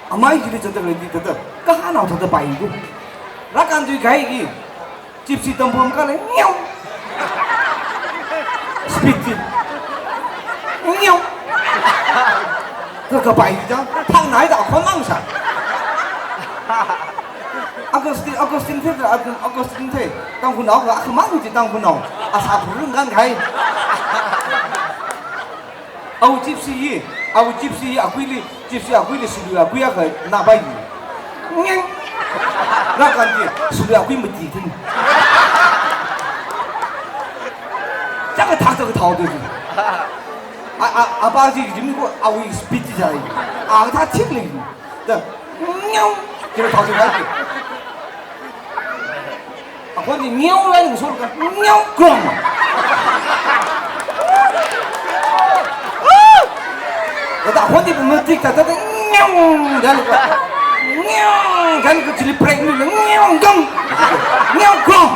Amai chili zatda khalei chi thāda, kahānao thāda pai du. Rākān tui kahai chi, Gypsy tampam kala, ngiau. Speed chi. Ngiau. Kha kapai chi chang, thangnaida khon mang sā. Augustine, Augustine thei, Augustine thei, Tangkhulnao kha, akhamang chi Tangkhulnao. Asā phurung kan kahai. Awui Gypsy hi, awui Gypsy hi, akuili, Gypsy akuili sulu akui akha napai hi. Ngeng. Rākān chi, sulu akui mati thing. Chaka thak chaka thaoda chi. A, a, apa chi jim ko awui speed chi jai. A thā thik lei. Da. Ngiau. Kira thao chi hai. Akhon chi ngiau lai nung sol ka. Ngiau krom. Kata akhon chi pun tik ta ta ngiau. Dan ka. Ngiau. Dan ka chili break ni ngiau gang. Ngiau krom.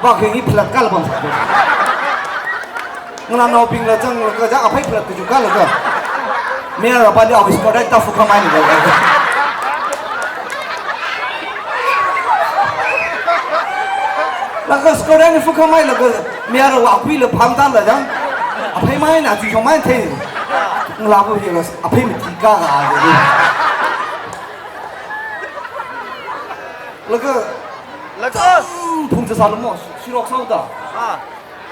Ba khe ni plat kal bang. Ngalānaobingla zanglaga, zang aphei plat kachuklaga. Mayarva pali awui skirt ta fukhamai laga. Laga skirt ni fukhamai laga, mayarva akuila phamda la zang. Aphei maina, chi shong mai thei. Ngalāva hila, aphei mati kaka. Laga, laga. Tam phung cha sālu mo, shirok sāuda. Ah.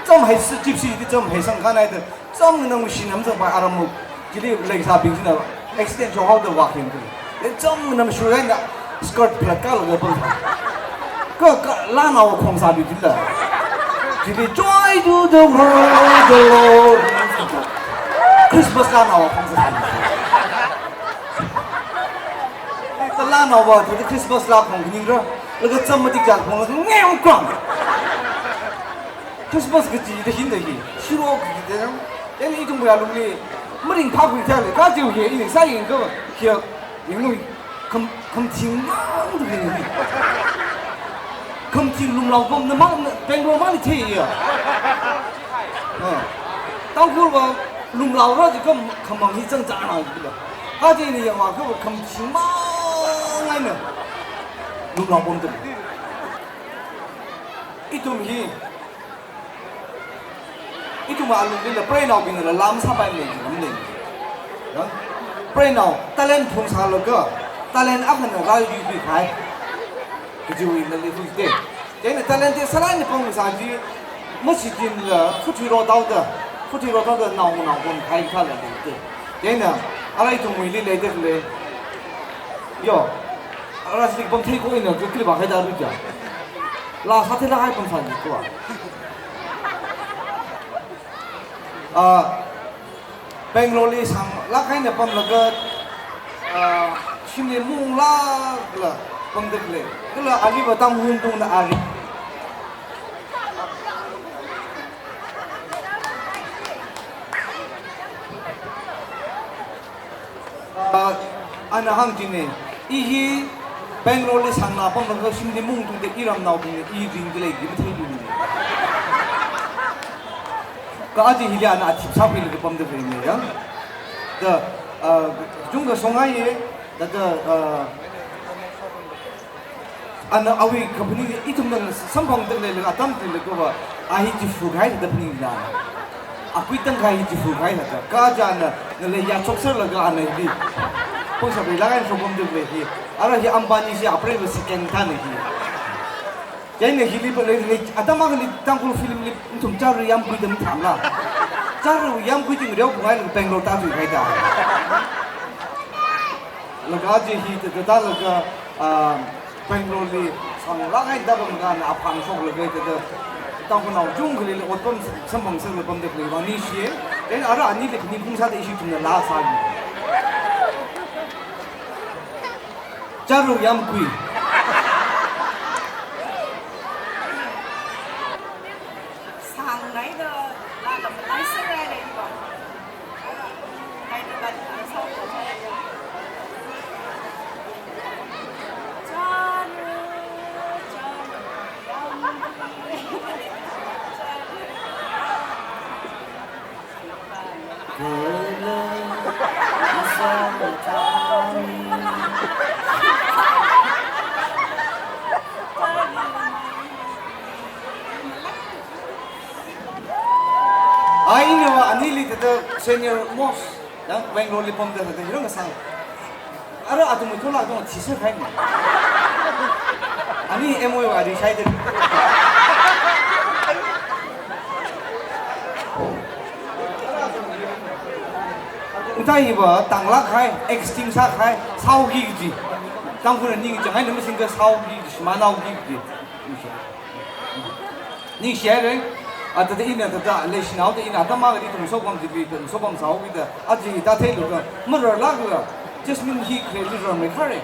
Chāmhai si Gypsy chi chāmhai sangkhanai da. Chāmnganāwui shinam zangpai aramuk. Chili leisābing china accident shokhaoda vākhayang khala. Then chāmnganā shurhaina skirt plat kalaga pang. Ka, ka, lānao khong sālu chila. Chili joy to the world, the Lord. Christmas lānao khong sālu. Ka lānaova thāda Christmas lā khong khaningra. Laga chām matik chā khong laga ngeng kang. Christmas kaji da hin da hi, shirok kaji da yang, yang ithum ya lungli, maringphā khui thāle, kajiu hi, ini sāyang ka, hi, yang lui, kham, khamthing mang da hi. Khamthing lumlao pamna mang, Bangalore mangli thei ya. Ah. Tangkhulva lumlaora ji kam, khamang hi chang chang na ji da. Kaji ini yangva ka khamthing mang eina lumlao pamda. Ithum hi, ithum alunglila preinaobingla lam sāpai lei, lam lei. Ya? Preinao, talent phungsālaga, talent akhana rāyuipi kahai. Kajiwui nali hui te. Chieina talent te sālaina phangsā chi, mashitinla, khuithui rothaoda, khuithui rothaoda naonao pamkahai kala lei te. Chieina, ara ithumwuili leida khalei. Yo, ara sik pamthei ko ina, kali vākhaida ru ja. Laa sātheilāk kahai pamsā ni ko. Ah, Bangalore li sānglāk eina pamlaga, ah, shimli maunglākla pamda khalei. Kala aliva Tangkhul tungna ari. Ah, ana hāngchina, i hi Bangalore li sānglāk pamlaga shimli maungthuda iramnaobingna i ringda lei kaji matheilui. Kha aja hili ana athip sākhuilaga pamda khalei ya. Da, ah, chungkha shongaiya, da, da, ah, ana awui company ithumna samphangda leilaga atam theilaga va, a hi chifukahai da phaningda. Akui tangkhai hi chifukahai da. Kha aja ana, ngalei ya chokserlaga ana hili. Pungsāpailāk eina shokpamda khalei hi. Ara hi Ambani chi apreiva second thāna hi. Chieina hili paleili, atam akhali Tangkhul film li nathum chara yamkui da mathāmala. Chara yamkui chi ngareo bungai laga Bangalore tāthuikahai da. Laga aja hi thāda thālaga, ah, Bangalore li sānglāk eina tāpamlaga ana aphang shoklaga thāda Tangkhulnao chungkhali otpam samphangsanglaga pamda khalei vang ningshiya. Then ara anili phaning pungsāda ishi ithumna laa sāya. Chara yamkui. Sānglāk eina laa lam lai sānglāk eina. Hyderabad, South. Chara, chara yamkui. Ai, ina va anili thāda senior most, yang Bangalore li pamda thāda hero ngasang. Ara athum tholak tong thisa khai ni. Ani M O U ari shai de. Utai hiva tanglāk kahai, extinct sākahai, saoki kaji. Tangkhulna ning chang eina masingkha saoki kaji, shimānhaoki kaji. Ningshihaira, a thāda ina thāda leishinao da ina atam akhali ithum shokpam chili, ithum shokpam sāhaoki da, aja hi tātheilaga, mararlākla, Jasmine hi khalei rarmei khare.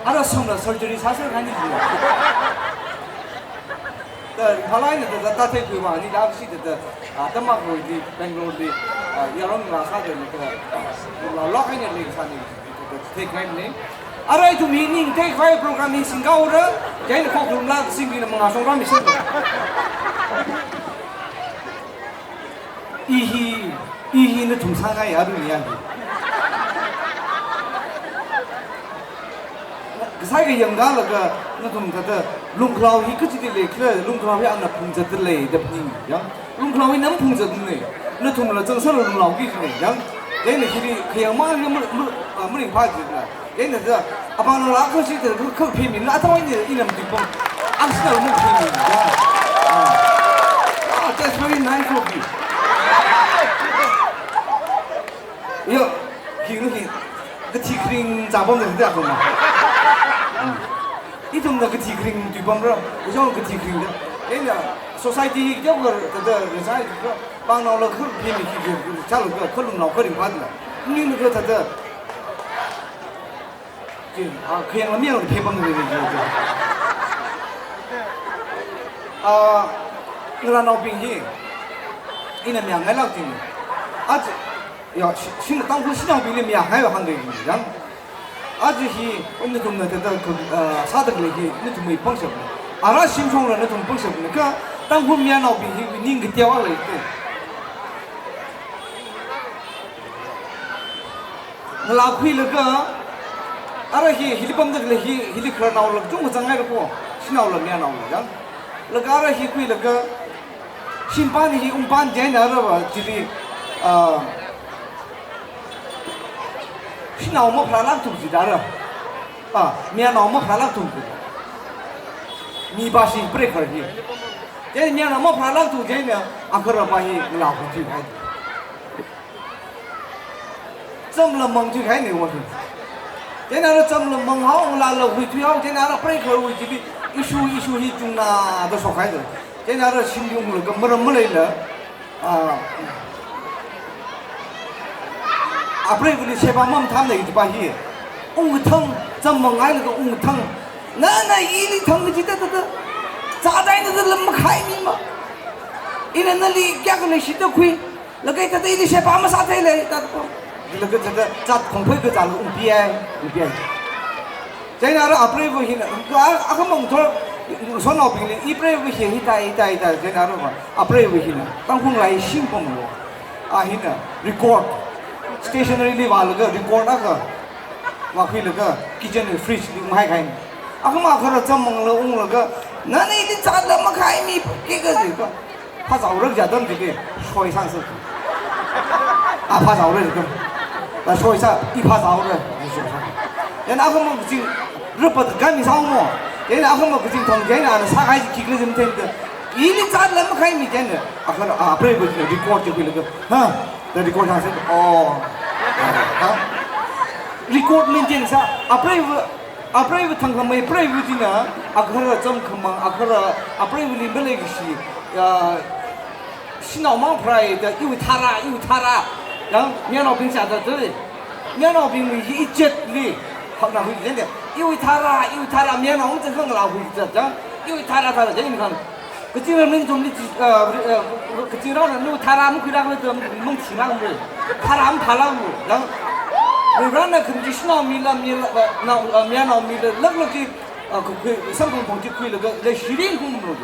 Ara samla surgery sāser khani jila. Da, phalai na thāda tātheikhui vang, ani da shi thāda, ah, atam akhali Bangalore li, ah, yaron la sāda ni thāda, la lok eina leisāni. Theikhavai ni. Ara ithum hi ning theikhavai program hi singkhuira, chieina khokharum laa singbingna mangā shong rāmi sing. I hi, i hi nathum sāngai aruiya hi. Kasai kayāng kalaga nathum thāda lungkhalao hi kachili leikhala, lungkhalao hi ana phungzatda lei da phaning ya. Lungkhalao hi na maphungzatmana. Nathumla zangsāla lunglaoki kajina, yang. Chieina hili khayāng mangli ma, ma, ah, maringphā jina. Chieina thāda, apāngla kashi thāda, kha, kha phimina, athāwui eina ina matuipam. Angsina matuipam, yang. Ah. Ah, that's very nice of you. Yo, hi, hi. Kathi kharing chapam thāda, thāda, thāda. Ah. Ithumna kathi kharing tuipamra, ithum kathi kharing da. Chieina society hi kya kar thāda resai thāda, pāngnaola kha phimi khi khi, chālu kha, khalungnao kharing phāda. Ningla kha thāda. Chi, ah, khayāng lamyang phepam thāda, thāda, thāda. Ah, ngarānaobing hi, ina mayāngailāk jina. Aja, ya, shi, shi Tangkhul shanaobingli mayāngai hāngda jina, yang. Aja hi, nathumna thāda, ah, sāda khalei hi, nathumwui pangshapna. Ara shimshongla nathum pangshapna, kha Tangkhul mayarnaobing hi, ning kateowa leite. Ngalā khuilaga, ara hi, hili pamda khalei hi, hili khararnaola, chungkha zangngaira ko, shanaola, mayarnaola, yang. Laga ara hi khuilaga, shimpan hi, ungpan chieina ara va, chili, ah, shanao mapharālākthu jida ara. Ah, mayarnao mapharālākthu jida. Mipā shi prekhar hi. Chieina mayarnao mapharālākthu chieina, akhara va hi, ngalā khuithuihai. Chamla mangthuihai ni wa hi. Chieina ara chamla manghao, ngalāla khuithuihao, chieina ara preikharwui chili issue, issue hi chungna da shokhai da. Chieina ara shimli unglaga maram maleila, Ah, apreivali sheba mamathāmana kajipa hi. Ungkathang, chāmmangailaga ungkathang. Nana ili thang kajida thāda. Zāda ina thāda lam makhaimima. Ina nali kayākha leishida khui. Laga thāda ili sheba masātheilei thāda. Laga thāda zat khongphei kazāla ungpihai, ungpihai. Chieina ara apreiva hina, a, akhama ngathor, shanaobingli, ipreiva hi, hithā, hithā, hithā, chieina ara apreiva hina, Tangkhul lairik shim pamlo. A hina, record, stationery li vālaga, record akha, vākhuilaga, kitchen fridge li unghaikahaina. Akhama akhara chāmmangla unglaga, nana ili zāda makhaimi, kayākha jika. Phāzaora kaji atam chili, shoisangsa. A phāzaora jikha. Da shoisa, i phāzaora. Chieina akhama kazing, rapa kami sāomo. Chieina akhama kazing thang chieina ana sākahai chi khikhala jim themda. Ili zāda makhaimi chieina. Akhara, a, apreiva china record chi khuilaga. Ha? Da record sāsa. Oh. Ha? Record maintain sā. Apreiva Apreiva thangkhamei preiva china, akhara chāmkhamang, akhara apreivali maleikashi, ya, shanao mangpharai da iwui thara, iwui thara, yang, mayarnaobing sāda thāda. Mayarnaobingwui hi ichetli, hakna hui jende, iwui thara, iwui thara, mayarnao machāngkhanglā hui jat, yang, iwui thara, thara, jende khang. Kazing ramling zomli chi, ah, ah, kazing rana nu thara makhuirakla da mangthingrakmara. Thara maphālakmara. Yang, nu rana khamji shanaomila, mila, ah, nao, ah, mayarnaomila, laklak chi, ah, khui, samphang phang chi khuilaga, leishirin khumra.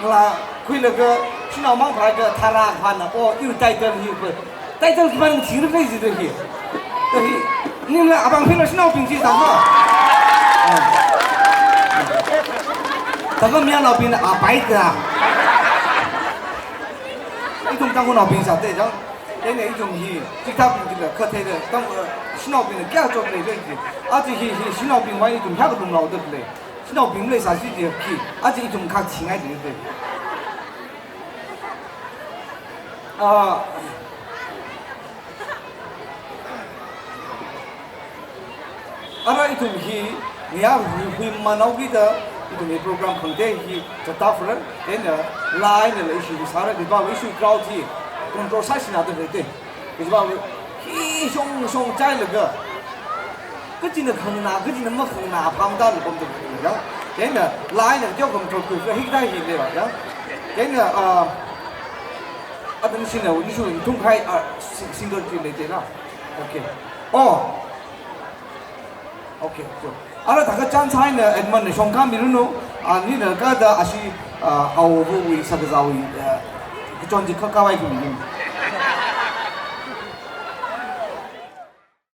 Ngalā khuilaga, shanao mangpharai da thara phāna, oh, iwui title hi, Title khipāna thingrakra jida hi. Da hi, ningla abang phina shanaobing chi zangma. Ah. Thākha mayarnaobingna apai da. Ithum Tangkhulnaobing sāda jang. Chieina ithum hi, chithābing chila, khathei da, tang, shanaobingna kayā chotleida ji. Aja hi, hi, shanaobingwui ithum hiyākha lumlaoda lei. Shanaobing maleisāsi ji khi, aja ithum kha thingai da lei. Ah, ara ithum hi, ngayā hui, huimanao kida, ithum hi program khangatei hi, zatda phara, then, ah, laa einala issue sāra, kajiva issue crowd hi, control sāsina da lei te. Kajiva, hi shong shong chailaga, kachina khangna, kachina makhangna, apam da lupam da lei. Then, ah, laa eina teokha control khuiphā, hikathā hi leiva, ya. Then, ah, Atam shina, nishu thumkhai, ah, si-, single chi leitela. Okay. Oh. Okay, so. Ara thākha chance eina Edmund na shongkha miranu, ah, nina kada ashi, ah, awo wui sakazāwui, ah, kachon chi kha khavai khuimiranu.